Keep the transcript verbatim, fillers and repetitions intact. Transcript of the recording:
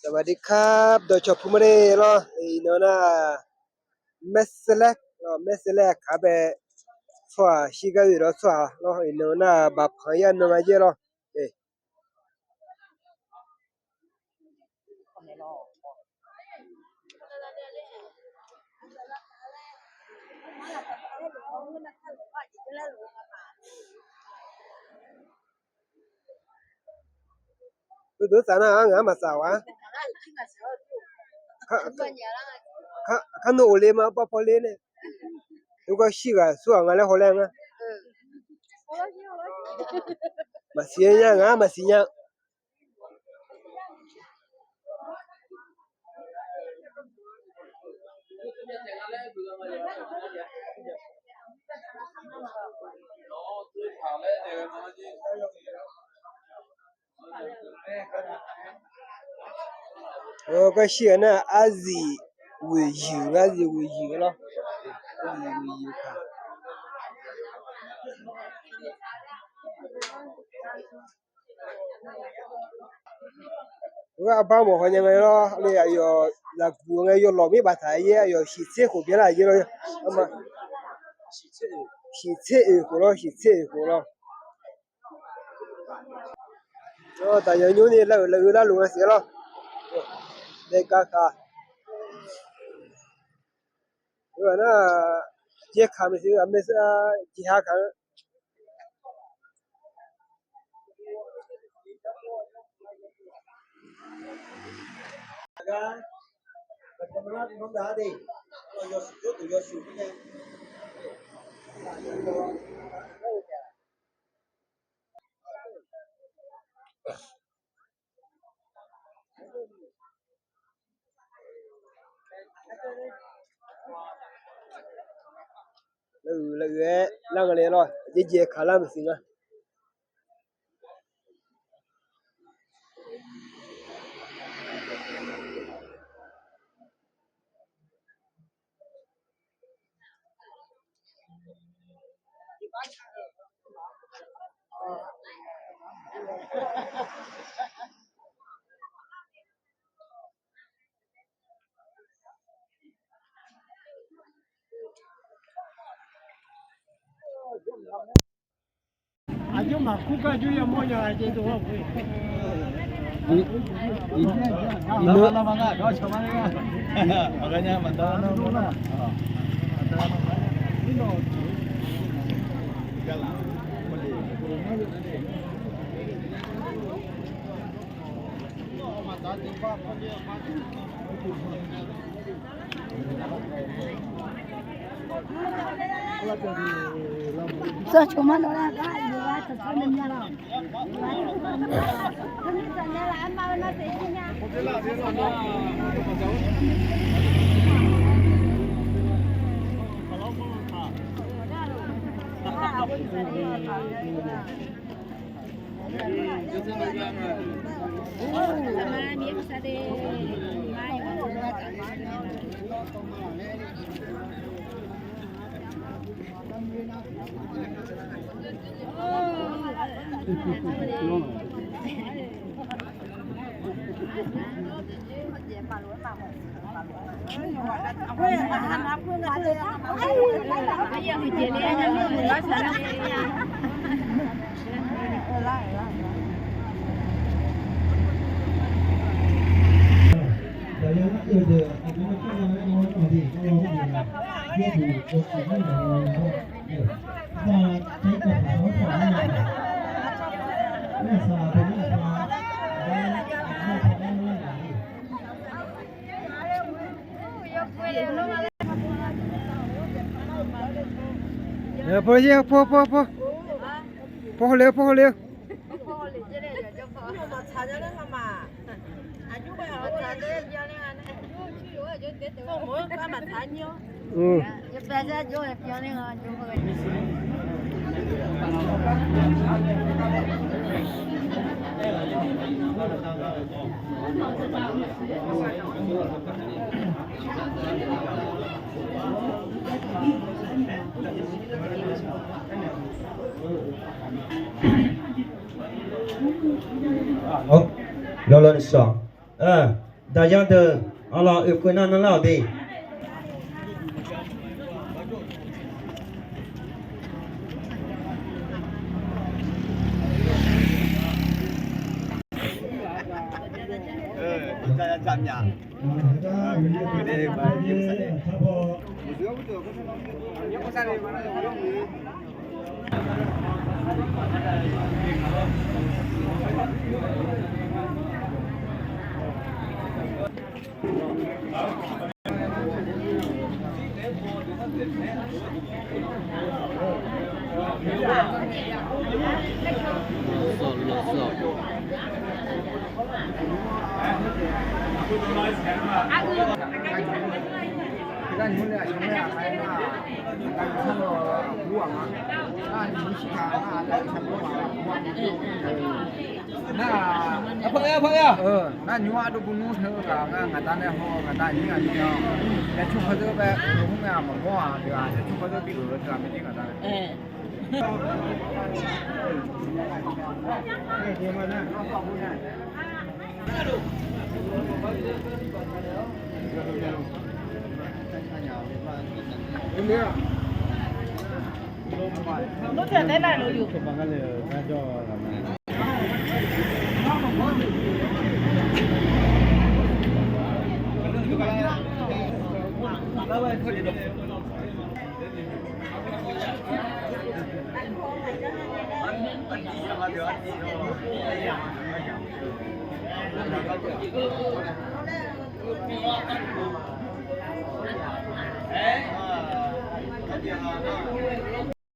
สวัสดีครับ dawqcawq puq ma le lawr. Iqnan nar, maersalaer, maersalaer aqkaq bae tsawrhaq shirgar oe lawr tsawrhaq lawr. Iqnan nar baqpanq yar nan nga jaer lawr. Heudeuq tsaf nar-aq, ngaq-anr maqtsaf ghaq-a. Kar nmr of le ma, bawrpaw ler nae. Heugawr shir ghaq sur-aq nga laer hawlaer nga. Maqsiq nya, ngaq-anr maqsiq nya. Gar shir-aq nar, arzif ghoeqyuiq, arzif ghoeqyuiq lawr. Arzif ghoeqyuiq kaq. Arbar mawf haw nya ngae lawr, le aqyawf zaqguq ngae yawlawq mir baftaq-aer yaer, aqyawf shiqtser khof byanlar-aq yaer lawr. Shiqtser oeq khof lawr, shiqtser oeq khof lawr. Daqyawf nymr ni lar-euq lar-eu larluf nga siq lawr. Naeqgaq kaq. Nar, jaerkaq maeqshi-eu ghaq maeqshi-a, jeqha kaq-anr. Laer-eu laer-eu-aer lar nga le lawr, jaerjaev kaq lar maqsiq nga. Aqjox maqkur gar aqjox yamawr nya-a jeq dov-awr. Paw le, paw le. Lawlawni shawq. Daqya deuq, arlawq, oekeuv nar nanrlar-awq de. Nar nymr ardov bnmr teu-eu ghaq ngar ngaq dar nae haw-eu ngaq dar nyir ghaq nyir-awr, yaeqcmr kawdzer bae-eu hmr ngae maqmawr-aq deuq-aq, yaeqcmr kawdzer bi-euq-eu teu-aq, maqdir ngaq dar nae.